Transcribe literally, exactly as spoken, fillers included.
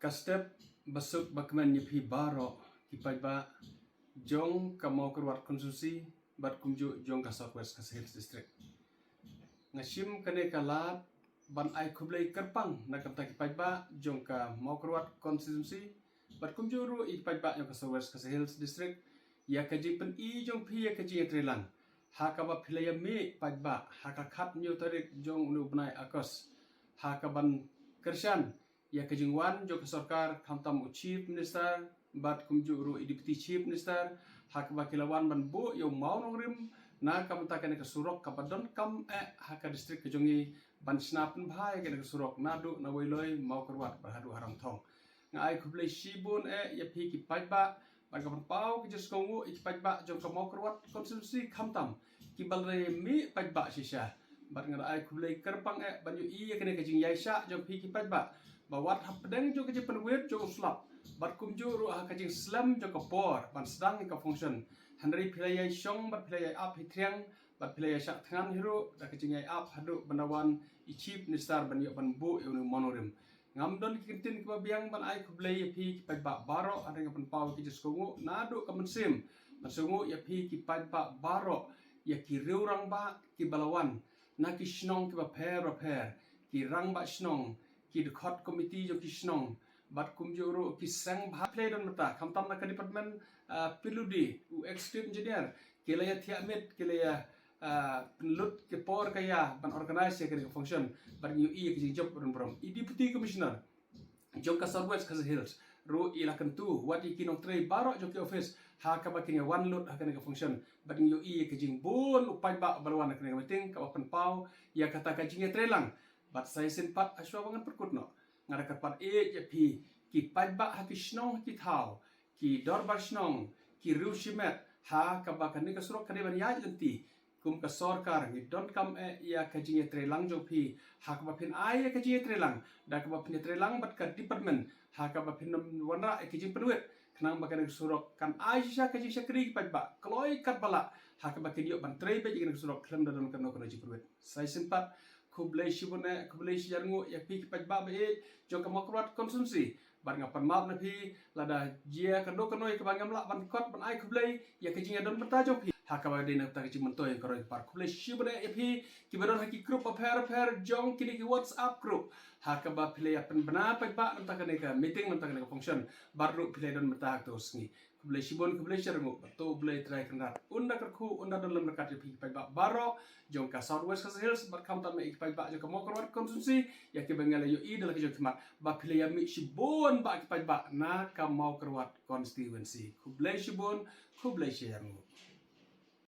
Ka step ba suk ba kmen ïa phi baroh ki paidbah jong ka Mawkyrwat constituency bad kumjuh jong ka South West Khasi Hills District. Nga shim kane ka lad ban ai khublei kyrpang na ka bynta ki paidbah jong ka Mawkyrwat constituency bad kumjuh ruh ïa ki paidbah jong ka South West Khasi Hills District ïa ka jingpyni jong phi ïa ka jingïatreilang ha kaba phi la ïa mih paidbah ha ka khatñiew tarik jong une u bnai August ha kaban kyrshan ïa ka jingwan jong ka sorkar, khamtam u Chief Minister bad kumjuh ruh i Deputy Chief Minister ha kaba ki la wan ban buh ïa u mawnongrim na ka bynta kane ka surok kaba donkam eh ha ka district ka jong ngi ban shna pynbha ïa kane ka surok naduh na Weiloi, Mawkyrwat bad haduh ha Rangthong. Nga ai khublei shibun eh ïa phi ki paidbah bad nga pynpaw ki jingsngewnguh ïa ki paidbah jong ka Mawkyrwat constituency khamtam kiba la mih paidbah shisha. Bad nga da ai khublei kyrpang eh ban ïohi ïa kane ka jingïaishah jong phi ki paidbah ba wat hapdeng jong ka jingpynwit jong u slap bad kumjuh ruh ha ka jingslem jong ka por ban sdang ïa ka function, hynrei phi la ïaishong bad phi la ïai ap hi thriang bad phi la ïaishah thngan hi ruh da ka jingïai ap haduh ban da wan i Chief Minister ban ïoh ban buh ïa une u mawnongrim. Ngam don ki kyntien kiba biang ban ai khublei ïa phi ki paidbah baroh, hynrei nga pynpaw ki jingsngewnguh naduh ka mynsiem ban sngewnguh ïa phi ki paidbah baroh, ïa ki riew rangbah kiba la wan na ki shnong kiba pher bapher, ki rangbah shnong, ki dkhot komiti jong ki shnong bad kumjuh ruh ki seng bha phi la ïadon bynta, khamtam na ka department, ah, P W D, u executive engineer, ki la ïa thiah miet, ki la ïa, ah, pynlut ki por ka ïa ban organize ïa kane ka function bad ngi ïohi ïa ka jingjop burom burom. I Deputy Commissioner jong ka South West Khasi Hills ruh i la kyntu wat ïa ki nongtrei baroh jong ki office ha kaba kin ïa wan lut ha kane ka function bad ngi ïohi ïa ka jingbun u paidbah ba la wan ha kane ka meeting kaba pynpaw ïa kata ka jingïatreilang. Bad sa shisien pat, hashwa ba ngan pynkut noh, nga da kyrpad ïa phi ki paidbah ha ki shnong ha ki thaw, ki dorbar shnong, ki riew shimet ha kaba kane ka surok ka dei ban ïaid lynti. Kum ka sorkar ngi donkam eh ïa ka jingïatreilang jong phi ha kaba phin ai ïa ka jingïatreilang da kaba phin ïatreilang bad ka department ha kaba phin wanrah ïa ka jingpynwit khnang ba kane ka surok kan ai shisha ka jingshakri ki paidbah kloi katba lah ha kaba kin ïoh ban trei beit ïa kane ka surok khlem da don kano kano jingpynwit. Sa shisien pat, khublei shibun eh, khublei shihajar nguh ïa phi ki paidbah ba ïeit jong ka Mawkyrwat constituency. Bad nga pan map na phi lada jia kano kano ïa kaba ngam lah ban kot ban ai khublei ïa ka jingïadon bynta jong phi ha kaba dei na ka bynta ka jingmyntoi ka roi ka par. Khublei shibun eh ïa phi kiba don ha ki group bapher bapher jong kine ki WhatsApp group ha kaba phi la ïa pynbna paidbah na ka bynta kane ka meeting, na ka bynta kane ka function, bad ruh phi la ïa don bynta ha kato ka sngi. Khublei shibun, khublei shihajar nguh. Bad to U Blei Trai Kynrad un da kyrkhu, un da don lem ryngkat ïa phi ki paidbah baroh jong ka South West Khasi Hills bad khamtam ïa ki paidbah jong ka Mawkyrwat constituency, ïa kiba ngi la ïohi da la ki jong ki mat ba phi la ïa mih shibun bah ki paidbah na ka Mawkyrwat constituency. Khublei shibun, khublei shihajar nguh.